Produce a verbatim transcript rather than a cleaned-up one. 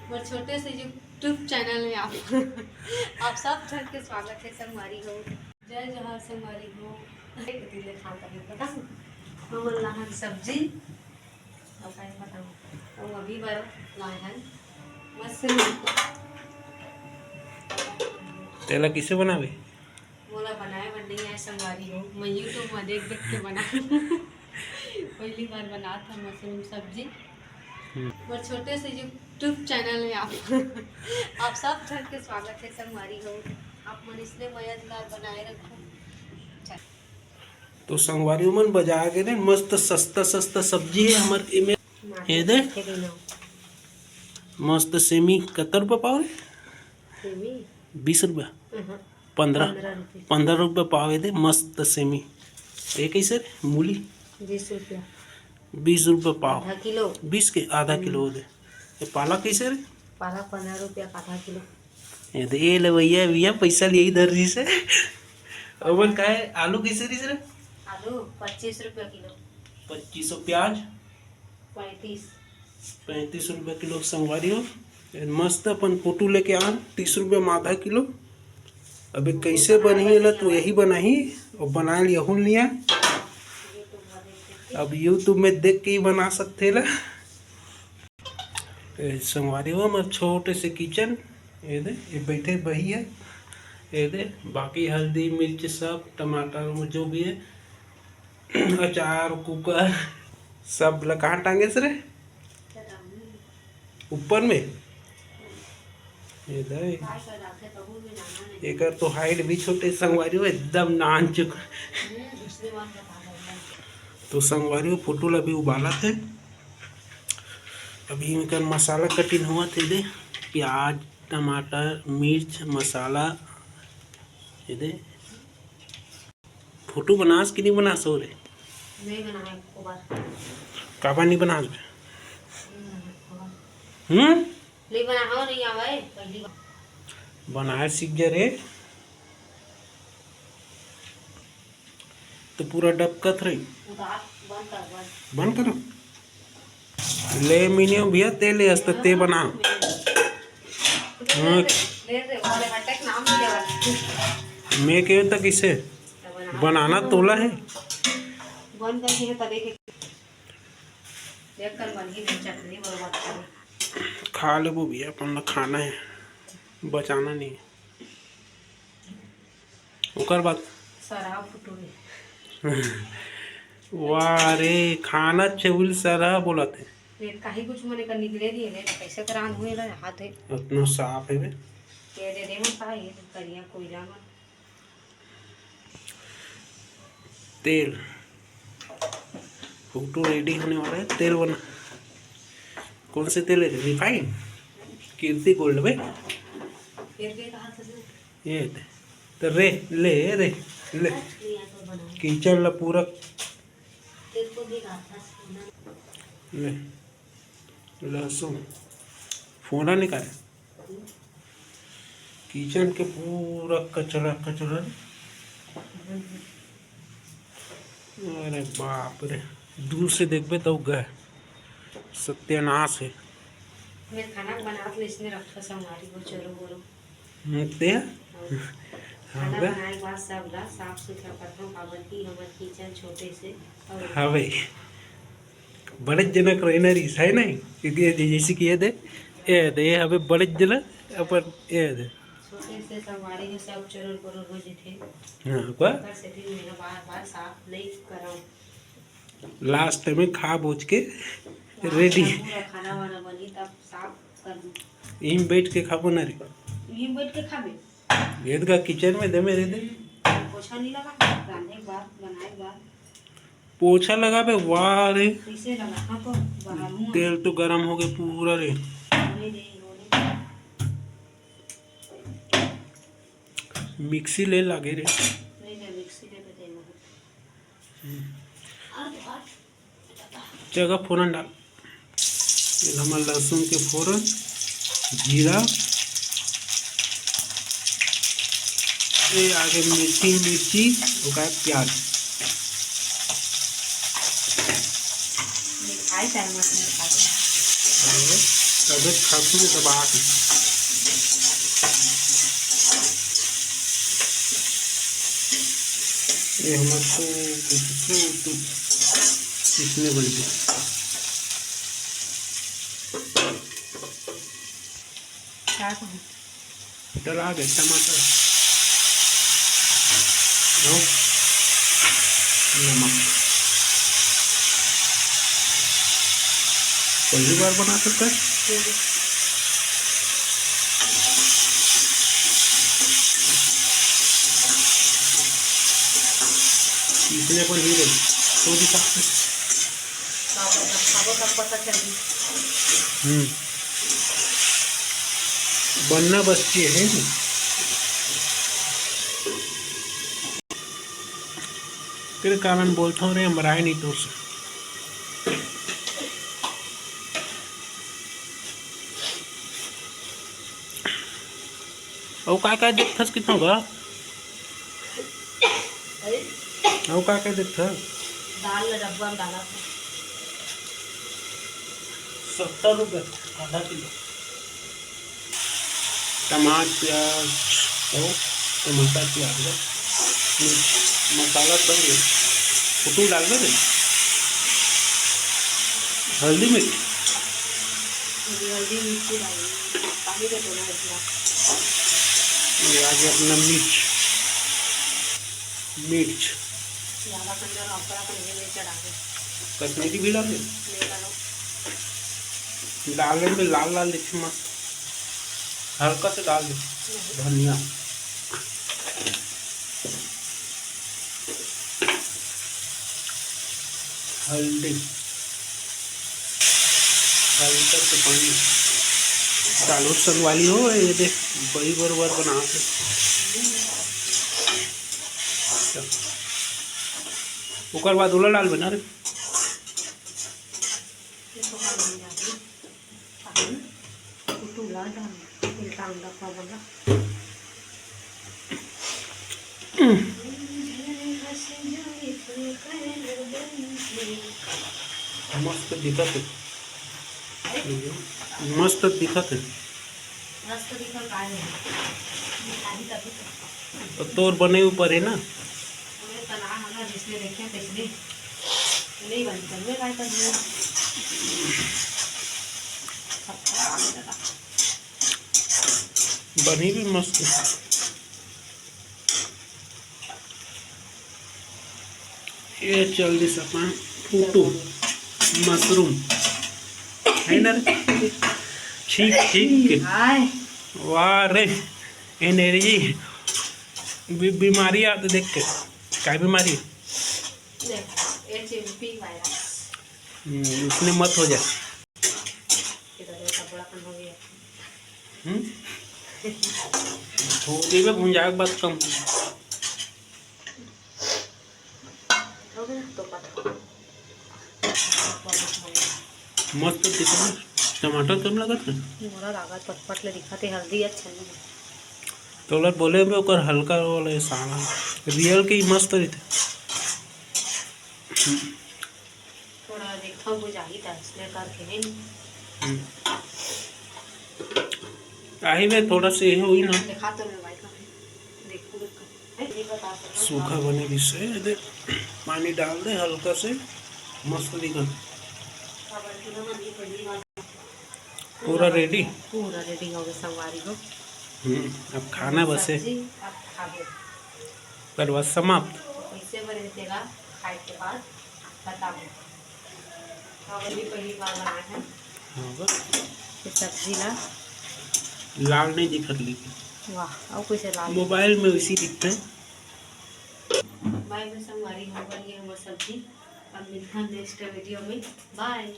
मोर छोटे से YouTube channel में आप आप सब झन के स्वागत है संगवारी हो। जय जोहार संगवारी हो। एक दिन ले खा कर पता हमन लाहन सब्जी और काय बताऊं, और अभी बर लाहन मशरूम। तेला किसे बनावे? मोला बनाए बर नहीं आए संगवारी हो, मैं YouTube में देख देख के बना पहली बार बनात हंव मशरूम सब्जी। हम्म। मोर छोटे से YouTube चैनल में आप आप सब झन के स्वागत है संगवारी हो। आप मन इसने मया दुलार बनाए रखो। तो संगवारी मन बजार गे रेहेन मस्त सस्ता सस्ता सब्जी है हमर एमे। ये दे। मस्त सेमी कत्ता रुपया पाव रे? सेमी? बीस रुपया। अहं। पंद्रह। पंद्रह रुपया। पंद्रह रुपया पाव ये दे मस्त सेमी। ये कैसे रे? मूली? बीस रुपया। बीस रुपया पाव। आधा किलो। बीस के आधा किलो दे। ये पालक कैसे रे? पालक पंद्रह रुपया का आधा किलो। ये दे, ये ले भैया, भैया पैसा लिए इधर जी से। अवन का है? आलू कैसे रहिस रे? आलू पच्चीस रुपया किलो। पच्चीस। और प्याज? पैंतीस। पैंतीस रुपया किलो संगवारी हो। ये मस्त अपन फोटो लेके आन, तीस रुपया में आधा किलो। अबे कैसे बनही एला? तो यही बनाही और बना लिया, हुन लिया। अब YouTube में देख के ही बना सकते ला। ए, संगवारी हो, हमर छोटे से किचन, ये दे, ये बैठे बही है, ये दे, बाकी हल्दी, मिर्च, सब, टमाटर, वो जो भी है, अचार, कुकर, सब ला कहाँ टांगे से रे? ऊपर में? ये दे, एकर तो हाइट भी छोटे संगवारी हो, एकदम नान चुक। तो संगवारी हो, फोटो ला भी उबालत हे। अभी इनकर मसाला कटिंग होवत हे दे, प्याज, टमाटर, मिर्च, मसाला। ये दे, फोटो बनास कि नहीं बनास हो रे? नहीं बनाए एको बार। काबर नहीं बनास बे? हम्म? नहीं बनाए हो, नहीं आवे, पहली बार। बनाए सीख जा रे। तो पूरा डबकत रही। उधार बंद कर, बंद। बंद करो। ले मिनियो भैया, ते ले हस्त ते बना। हाँ। ले दे, वाले हटे के नाम लिया। मैं कहे तो किसे? बनाना तोला है। बंद करके है तबे के। देख कर मन ही नहीं चटनी बर्बाद करे। खा लेबो भैया, अपन ला खाना है, बचाना नहीं है। ओकर बाद सरहा फुटू रे। वाह रे, खाना चउल सरहा बोलत हे। ये काही कुछ मने का निकले नहीं है, कैसे करान हुए ना हाथ है। इतना साफ है बे। ये दे दे मन का, ये करिया कोयला मन। तेल, फोटो रेडी होने वाला है। तेल बना, कौन से तेल है? रिफाइन, कीर्ति गोल्ड बे। ये दे। तो रे, ले रे, ले। किचन ला पूरा ले। लहसुन, फोड़ा निकाले। किचन के पूरा कचरा कचरा। अरे बाप रे, दूर से देखबे तो गए सत्यानाश है। मैं खाना बनात ले इसने रखा संगवारी को चोरो बोरो। हम्म, ते? हाँ। हाँ, खाना बे। बनाए के बाद सब ला साफ सुथरा करथों, काबर कि हमर किचन छोटे से और हाँ भाई। बड़े जनक रहना रहिस है नहीं, क्योंकि ये जैसे कि ये दे, ये दे, ये हमें बड़े जनक अपन ये दे। छोटे से संगवारी जो सब चोरोर बोरोर हो जेथे। हाँ, का? ओकर सेती मैं बार-बार साफ नहीं करंव। लास्ट में खा बोझ के रेडी। पूरा खाना वाना बनी तब साफ कर दूँ। इम बैठ के खाबो ना रे। इम बैठ के खाबे। ये तो का किचन में दे मेरे दे। हम्म, पोछा नहीं लगा, रांधे के बाद, बनाए के बाद। पोछा लगाबे, वाह रे। कैसे लगा? हाँ तो बहालूँ। तेल तो गरम हो गए पूरा रे। होने दे, होने दे। मिक्सी ले लागे रे। नहीं, नहीं, मिक्सी ले पे दे। हम्म। हट, हट। जगह फोरन डाल। ये हमर लहसुन के फोरन, जीरा, ये आगे मेथी, मिर्ची, ओकर प्याज। मिठाई चाहे मत मिठाई। और तबे खातू में दबा के। ये हमर तो, तो, तो इसमें बन गया। का कहूँ? डला दे टमाटर। लो, नमक। पहली बार बना सकता है। इसने अपन हीरो तो दिखा। खाबो तब पता चली। हम्म। बनना बस ये है। तेरे कारण बोलता हूँ रे, हम राय नहीं तोड़ सकते। अउ का का देखथस कितना गा? अउ का का देखथस? दाल ला डब्बा में डालत हस। सत्तर रुपये आधा किलो। टमाटर, प्याज अउ टमाटर, प्याज, मिर्च, मसाला सब ये। कुटुम डालबे रे। हल्दी, मिर्च। हल्दी, मिर्ची डालना। पानी दे दो ना इतना। ये आ गया अपना मिर्च। मिर्च। ज़्यादा कंजर अदरक नहीं, मिर्च डाल दे। कश्मीरी भी डाल दे। नहीं डालो। डाल दे, लाल लाल दिखे मस्त। हल्का से डाल दे। नहीं। धनिया। हल्दी। हल्का से पानी। चालू संगवारी हो, ये देख, बड़ी बरोबर बना के। ओकर बाद ओला डालबे ना रे। मस्त दिखत हे, मस्त दिखत हे। मस्त दिखत काय हे? दिखाही तभी तो। तो तोर बने ऊपर हे ना। हमें तना हना जिसने देखे तैसने नहीं बनता, मैं काय कर दूँ? बनी भी मस्त। ये चल दिस अपन फूटू मशरूम, है ना रे? ठीक, ठीक। हाय। वाह रे, एनर्जी। बी-, बीमारी आते देख के। काय बीमारी? देख, एच एम पी वायरस। हम्म, उसने मत हो जा। इधर एक बड़ा कन हो गया। हम्म? धो देबे, भुंजाए के बाद कम। हो गया, तो पता। मस्त दिखत हे। टमाटर कम लगत हे? मोला लागत पटपट ले दिखत हे, हल्दी अच्छा नहीं हे। तोला बोले में ओकर हल्का वाला ये सारा रियल के ही मस्त रहिथे। थोड़ा देखा बुझाही त इसने करके नहीं। हम्म। आही बे, थोड़ा से ये होई ना। देखा तो मैं भाई का, देखो, देखो। नहीं बता सकता। सूखा बने भी से, ये देख, पानी डाल दे हल्का से, मस्त दिखा। पूरा रेडी? पूरा रेडी हो गया संगवारी हो। हम्म, अब खाना बस हे। सब्जी अब खाबो। कटवा समाप्त। कैसे बने तेला खाए के बाद बताबो। हाँ, वही पहली बार बनाए हे। हाँ, बस। ये सब्जी ला। लाल नहीं दिखत लेकिन। वाह, अउ कैसे लाल? मोबाइल में वैसी दिखते हैं। बाय बाय संगवारी हो, बन गया हमर सब्जी। अब मिलता है नेक्स्ट वीडियो में। बाय।